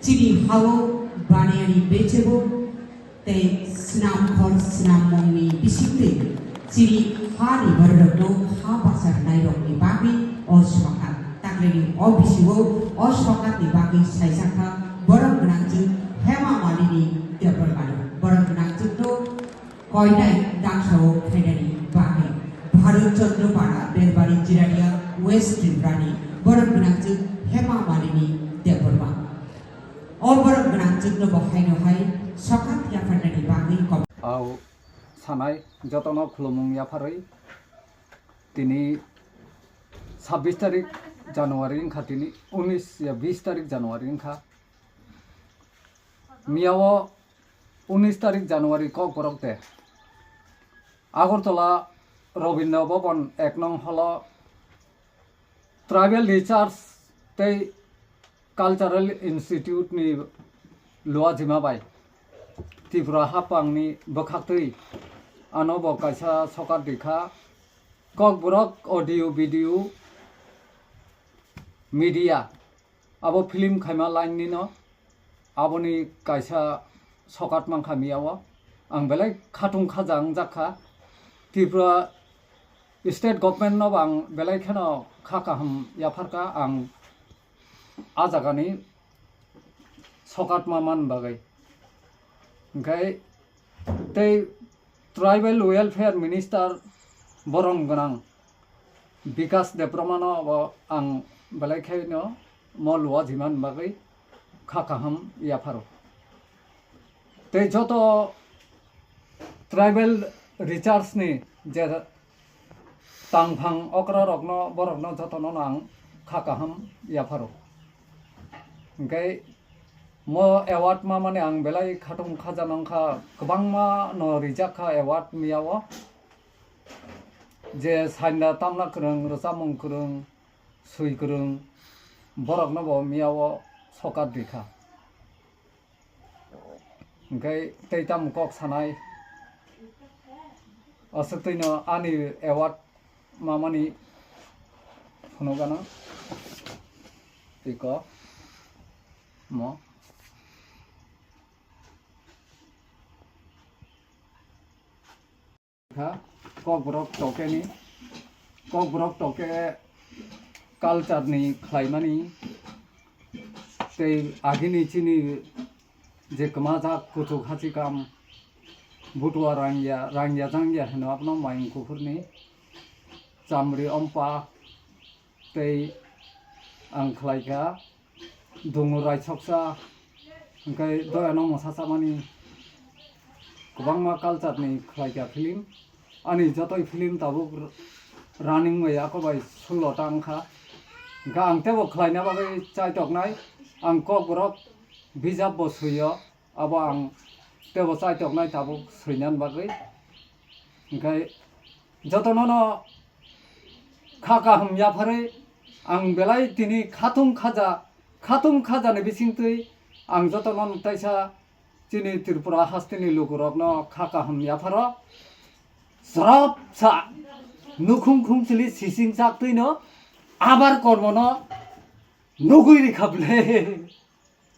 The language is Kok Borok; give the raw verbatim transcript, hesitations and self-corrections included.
Chini hao baniyani bechebo tei snam khor snam mungni bisingtwi chini hani bororokno ha bacharnairokni bagwi o sokat. Taklini o bisio o sokatni bagwi saijakha borok gwnangchwng Hema Malini Debbarma. Borok gwnangchwngno koinai dangsao khainani bagwi Bharat Chandra Para Berbari Jirania West Tripurani borok gwnangchwng Hema Malini Debbarma. O borok gwnangchwngno bo haino hai sokat yapharnani bagwi kok. Au sanai jotono khulumung yapharwi tini sabbish tarik January wngkha, tini unis ya bish tarik January wngkha. Miyao unis tarik January Kokborok de Agartala Rabindra Bhavan ek nong holo Tribal Research tei Cultural Institute ni luajima bai Tripura haphangni bwkhaktwi ano bo kaisa sokat rikha. Kokborok audio video media abo film khaima line nino aboni kaisa sokat mankha miyao. Ang belai khatung khaja wngjakha. Tripura state government no bo ang belai kheno kha kaham yapharkha ang a jagani sokat ma man bagwi. Hwnkhe tei Tribal Welfare Minister borom gwnang Bikas Debbarmano bo ang belai kheno mo luajima ni bagwi kha kaham yapharo. Tei joto tribal research ni je tangphang okra rokno borokno jotono ang kha kaham yapharo. Hwnkhe mo award ma mani ang belai khatung khaja nangkha, kwbangma no rijak kha award miyao. Je sainda tamna kwrwng, rwchapmung kwrwng, swi kwrwng, borokno bo miyao sokat rikha. Hwnkhe tei tamo kok sanai, aswk twino ani award mamani phunukgano tei kok mo. Kha, Kokborok tokeni, Kokborok toke culture ni khlaimani, tei agini chini je kwmajak kuchuk hachikam, butua rangya, rangya jangya hino abono mayung kuphurni chamri ompa tei ang khlaikha. Dungu raisoksa, hwnkhe doyano mwsachamani kwbangma culture ni khlaikha film. Ani jotoi film tabuk r-, running bai ako bai sullo ta wngkha. Hwnkhe ang teibo khlaina bagwi chaitoknai, ang Kokborok bijap bo swio, abo ang teibo chaitoknai tabuk swinani bagwi. Hwnkhe jotono no kha kaham yapharwi ang belai tini khatung khaja, khatung khajani bisingtwi ang jotono no taisa chini Tripura hasteni lukurokno kha kaham yapharo. Srop sa nukhung khung chili sising sak twino abar kormono nugwi rikha ble.